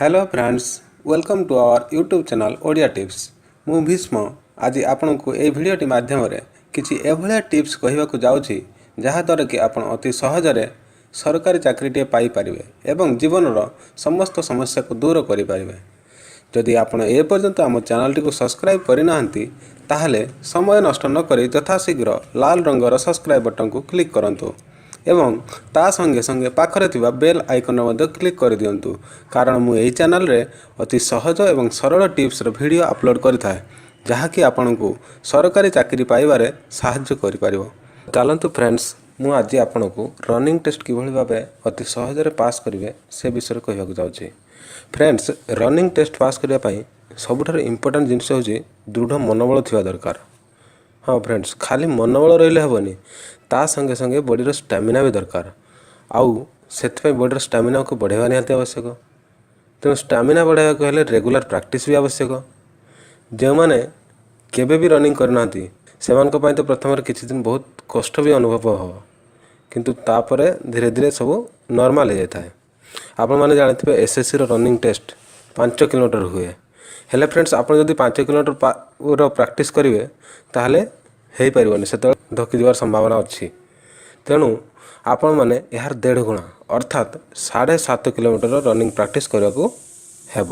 Hello friends, welcome to our YouTube channel Odia tips. ମୁଁ ଭୀଷ୍ମ। ଆଜି ଆପଣଙ୍କୁ ଏହି ଭିଡ଼ିଓଟି ମାଧ୍ୟମରେ କିଛି ଏଭଳିଆ ଟିପ୍ସ କହିବାକୁ ଯାଉଛି, ଯାହାଦ୍ୱାରା କି ଆପଣ ଅତି ସହଜରେ ସରକାରୀ ଚାକିରିଟିଏ ପାଇପାରିବେ ଏବଂ ଜୀବନର ସମସ୍ତ ସମସ୍ୟାକୁ ଦୂର କରିପାରିବେ। ଯଦି ଆପଣ ଏପର୍ଯ୍ୟନ୍ତ ଆମ ଚ୍ୟାନେଲଟିକୁ ସବସ୍କ୍ରାଇବ୍ କରିନାହାନ୍ତି, ତାହେଲେ ସମୟ ନଷ୍ଟ ନକରି ଯଥାଶୀଘ୍ର ଲାଲ ରଙ୍ଗର ସବସ୍କ୍ରାଇବ୍ ବଟନକୁ କ୍ଲିକ୍ କରନ୍ତୁ ଏବଂ ତା ସଙ୍ଗେ ସଙ୍ଗେ ପାଖରେ ଥିବା ବେଲ୍ ଆଇକନ୍ରେ ମଧ୍ୟ କ୍ଲିକ୍ କରିଦିଅନ୍ତୁ, କାରଣ ମୁଁ ଏହି ଚ୍ୟାନେଲରେ ଅତି ସହଜ ଏବଂ ସରଳ ଟିପ୍ସର ଭିଡ଼ିଓ ଅପଲୋଡ଼ କରିଥାଏ, ଯାହାକି ଆପଣଙ୍କୁ ସରକାରୀ ଚାକିରି ପାଇବାରେ ସାହାଯ୍ୟ କରିପାରିବ। ଚାଲନ୍ତୁ ଫ୍ରେଣ୍ଡସ୍, ମୁଁ ଆଜି ଆପଣଙ୍କୁ ରନିଂ ଟେଷ୍ଟ କିଭଳି ଭାବେ ଅତି ସହଜରେ ପାସ୍ କରିବେ, ସେ ବିଷୟରେ କହିବାକୁ ଯାଉଛି। ଫ୍ରେଣ୍ଡସ୍, ରନିଂ ଟେଷ୍ଟ ପାସ୍ କରିବା ପାଇଁ ସବୁଠାରୁ ଇମ୍ପୋର୍ଟାଣ୍ଟ ଜିନିଷ ହେଉଛି ଦୃଢ଼ ମନୋବଳ ଥିବା ଦରକାର। ହଁ ଫ୍ରେଣ୍ଡସ୍, ଖାଲି ମନୋବଳ ରହିଲେ ହେବନି, ତା ସଙ୍ଗେ ସଙ୍ଗେ ବଡ଼ିର ଷ୍ଟାମିନା ବି ଦରକାର। ଆଉ ସେଥିପାଇଁ ବଡ଼ିର ଷ୍ଟାମିନାକୁ ବଢ଼ାଇବା ନିହାତି ଆବଶ୍ୟକ। ତେଣୁ ଷ୍ଟାମିନା ବଢ଼ାଇବାକୁ ହେଲେ ରେଗୁଲାର ପ୍ରାକ୍ଟିସ୍ ବି ଆବଶ୍ୟକ। ଯେଉଁମାନେ କେବେ ବି ରନିଂ କରିନାହାନ୍ତି, ସେମାନଙ୍କ ପାଇଁ ତ ପ୍ରଥମରେ କିଛି ଦିନ ବହୁତ କଷ୍ଟ ବି ଅନୁଭବ ହେବ, କିନ୍ତୁ ତାପରେ ଧୀରେ ଧୀରେ ସବୁ ନର୍ମାଲ୍ ହେଇଯାଇଥାଏ। ଆପଣମାନେ ଜାଣିଥିବେ, ଏସ୍ଏସ୍ସିର ରନିଂ ଟେଷ୍ଟ 5 କିଲୋମିଟର ହୁଏ। ହେଲେ ଫ୍ରେଣ୍ଡସ୍, ଆପଣ ଯଦି 5 କିଲୋମିଟର ର ପ୍ରାକ୍ଟିସ୍ କରିବେ, ତାହେଲେ ହେଇପାରିବନି, ସେତେବେଳେ ଥକି ଯିବାର ସମ୍ଭାବନା ଅଛି। ତେଣୁ ଆପଣମାନେ ଏହାର ଦେଢ଼ ଗୁଣା, ଅର୍ଥାତ୍ 7.5 କିଲୋମିଟର ରନିଂ ପ୍ରାକ୍ଟିସ୍ କରିବାକୁ ହେବ।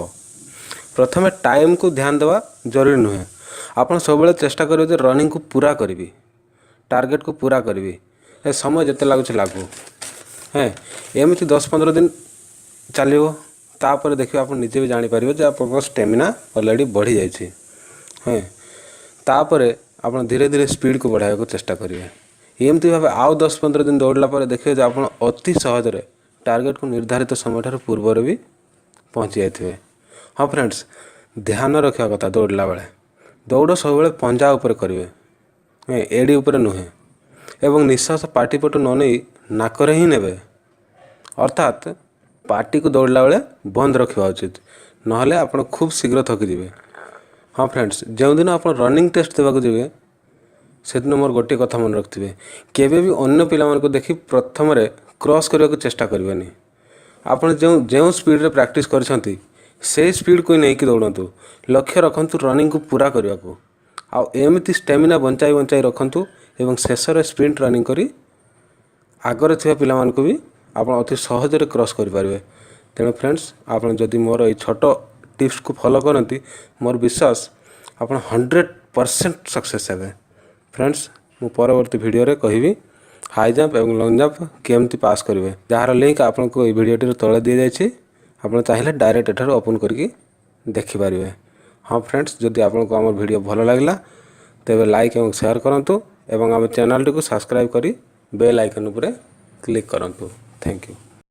ପ୍ରଥମେ ଟାଇମ୍କୁ ଧ୍ୟାନ ଦେବା ଜରୁରୀ ନୁହେଁ। ଆପଣ ସବୁବେଳେ ଚେଷ୍ଟା କରିବେ ଯେ ରନିଂକୁ ପୁରା କରିବି, ଟାର୍ଗେଟକୁ ପୁରା କରିବି, ଏ ସମୟ ଯେତେ ଲାଗୁଛି ଲାଗୁ। ଏମିତି 10-15 ଦିନ ଚାଲିବ। ତାପରେ ଦେଖିବେ, ଆପଣ ନିଜେ ବି ଜାଣିପାରିବେ ଯେ ଆପଣଙ୍କ ଷ୍ଟାମିନା ଅଲରେଡ଼ି ବଢ଼ିଯାଇଛି। ତାପରେ ଆପଣ ଧୀରେ ଧୀରେ ସ୍ପିଡ଼କୁ ବଢ଼ାଇବାକୁ ଚେଷ୍ଟା କରିବେ। ଏମିତି ଭାବେ ଆଉ 10-15 ଦିନ ଦୌଡ଼ିଲା ପରେ ଦେଖିବେ ଯେ ଆପଣ ଅତି ସହଜରେ ଟାର୍ଗେଟକୁ ନିର୍ଦ୍ଧାରିତ ସମୟଠାରୁ ପୂର୍ବରୁ ବି ପହଞ୍ଚି ଯାଇଥିବେ। ହଁ ଫ୍ରେଣ୍ଡସ୍, ଧ୍ୟାନ ରଖିବା କଥା, ଦୌଡ଼ିଲା ବେଳେ ଦୌଡ଼ ସବୁବେଳେ ପଞ୍ଜା ଉପରେ କରିବେ, ଏଡ଼ି ଉପରେ ନୁହେଁ ଏବଂ ନିଶ୍ୱାସ ପାଟି ପଟୁ ନ ନେଇ ନାକରେ ହିଁ ନେବେ। ଅର୍ଥାତ୍ ପାଟିକୁ ଦୌଡ଼ିଲା ବେଳେ ବନ୍ଦ ରଖିବା ଉଚିତ, ନହେଲେ ଆପଣ ଖୁବ୍ ଶୀଘ୍ର ଥକିଯିବେ। ହଁ ଫ୍ରେଣ୍ଡସ୍, ଯେଉଁଦିନ ଆପଣ ରନିଂ ଟେଷ୍ଟ ଦେବାକୁ ଯିବେ, ସେଦିନ ମୋର ଗୋଟିଏ କଥା ମନେ ରଖିଥିବେ, କେବେ ବି ଅନ୍ୟ ପିଲାମାନଙ୍କୁ ଦେଖି ପ୍ରଥମରେ କ୍ରସ୍ କରିବାକୁ ଚେଷ୍ଟା କରିବେନି। ଆପଣ ଯେଉଁ ଯେଉଁ ସ୍ପିଡ଼ରେ ପ୍ରାକ୍ଟିସ୍ କରିଛନ୍ତି, ସେଇ ସ୍ପିଡ଼କୁ ନେଇକି ଦୌଡ଼ନ୍ତୁ। ଲକ୍ଷ୍ୟ ରଖନ୍ତୁ ରନିଂକୁ ପୁରା କରିବାକୁ। ଆଉ ଏମିତି ଷ୍ଟାମିନା ବଞ୍ଚାଇ ବଞ୍ଚାଇ ରଖନ୍ତୁ ଏବଂ ଶେଷରେ ସ୍ପ୍ରିଣ୍ଟ ରନିଂ କରି ଆଗରେ ଥିବା ପିଲାମାନଙ୍କୁ ବି ଆପଣ ଅତି ସହଜରେ କ୍ରସ୍ କରିପାରିବେ। ତେଣୁ ଫ୍ରେଣ୍ଡସ୍, ଆପଣ ଯଦି ମୋର ଏଇ ଛୋଟ ଟିପ୍ସକୁ ଫଲୋ କରନ୍ତି, ମୋର ବିଶ୍ୱାସ ଆପଣ 100% ସକ୍ସେସ୍ ହେବେ। ଫ୍ରେଣ୍ଡସ୍, ମୁଁ ପରବର୍ତ୍ତୀ ଭିଡ଼ିଓରେ କହିବି ହାଇ ଜମ୍ପ ଏବଂ ଲଙ୍ଗ୍ ଜମ୍ପ କେମିତି ପାସ୍ କରିବେ, ଯାହାର ଲିଙ୍କ୍ ଆପଣଙ୍କୁ ଏଇ ଭିଡ଼ିଓଟିର ତଳେ ଦିଆଯାଇଛି। ଆପଣ ଚାହିଁଲେ ଡାଇରେକ୍ଟ ଏଠାରୁ ଓପନ୍ କରିକି ଦେଖିପାରିବେ। ହଁ ଫ୍ରେଣ୍ଡସ୍, ଯଦି ଆପଣଙ୍କୁ ଆମର ଭିଡ଼ିଓ ଭଲ ଲାଗିଲା, ତେବେ ଲାଇକ୍ ଏବଂ ସେୟାର କରନ୍ତୁ ଏବଂ ଆମ ଚ୍ୟାନେଲଟିକୁ ସବସ୍କ୍ରାଇବ୍ କରି ବେଲ୍ ଆଇକନ୍ ଉପରେ କ୍ଲିକ୍ କରନ୍ତୁ। Thank you.